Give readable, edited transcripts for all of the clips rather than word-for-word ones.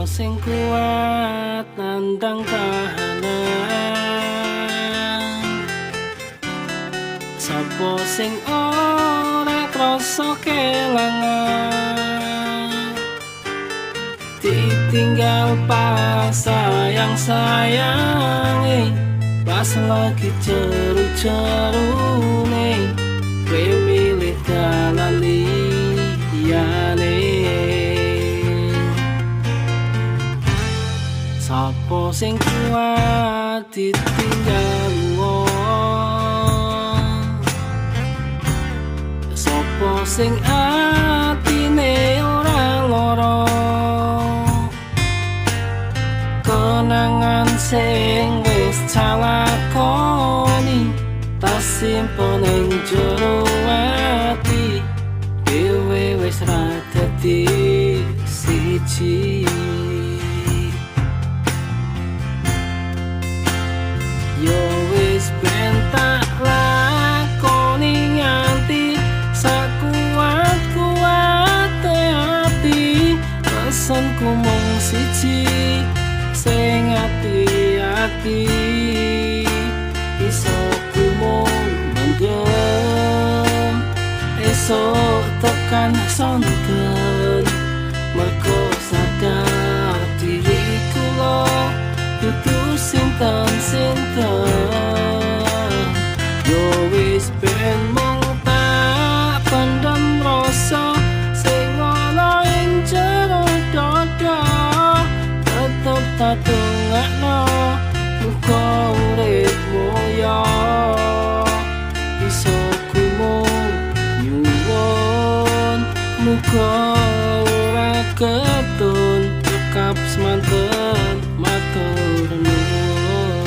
sing kuat nandang kahanan? Sapa sing ora krasa kelangan? Ditinggal pas sayang-sayange, pas lagi jeru-jerune, kowe milih dalan liyane. Sapa sing kuat ditinggal wong? Sapa sing atine ora lara? Kenangan sing wis calakoni tas simpen ing jero ati, dhewe wis ra dadi siji. Yo wis ben tak lakoni nganti sakuat-kuate ati, pesenku mung siji sing ati-ati, iso mung mendem esuk tekan sonten, mergo sadar diriku lo dudu sinten-sinten. Yo wis ben mung tak pendem rasa sing ana ing jero dada, tetep tak dongakno muga uripmu ya iso kumung nyuwun, muga ora ketun cekap semanten matur nuwun.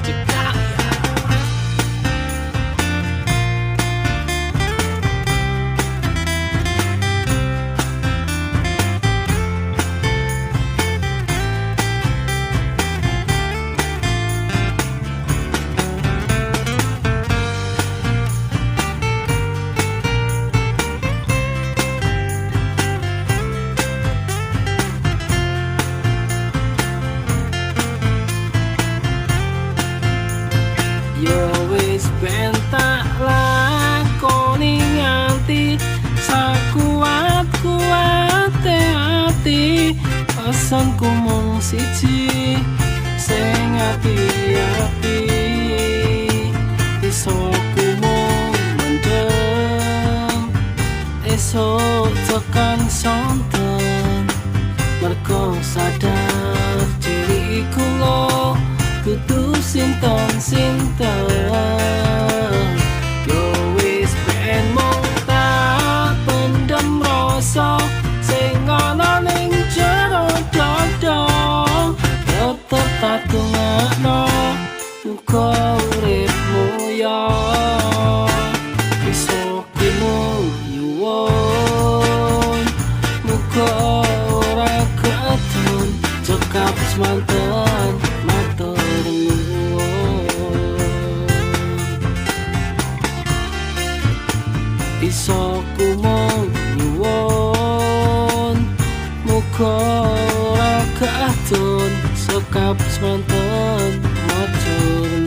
Cekap ya. Yo wis ben tak lakoni nganti sakuat-kuate ati, pesenku mung siji sing ati-ati, iso mung mendem esuk tekan sonten, mergo sadar diriku lo kudu sinten-sinten. Yo wis ben mung tak pendem rasa sing ana ning jero dada, tetep tak dongakno muga uripmu ya iso kumung nyuwun, muga ora ketun cekap semanten matur nuwun. Iso kumung nyuwun, muga ora ketun cekap semanten matur.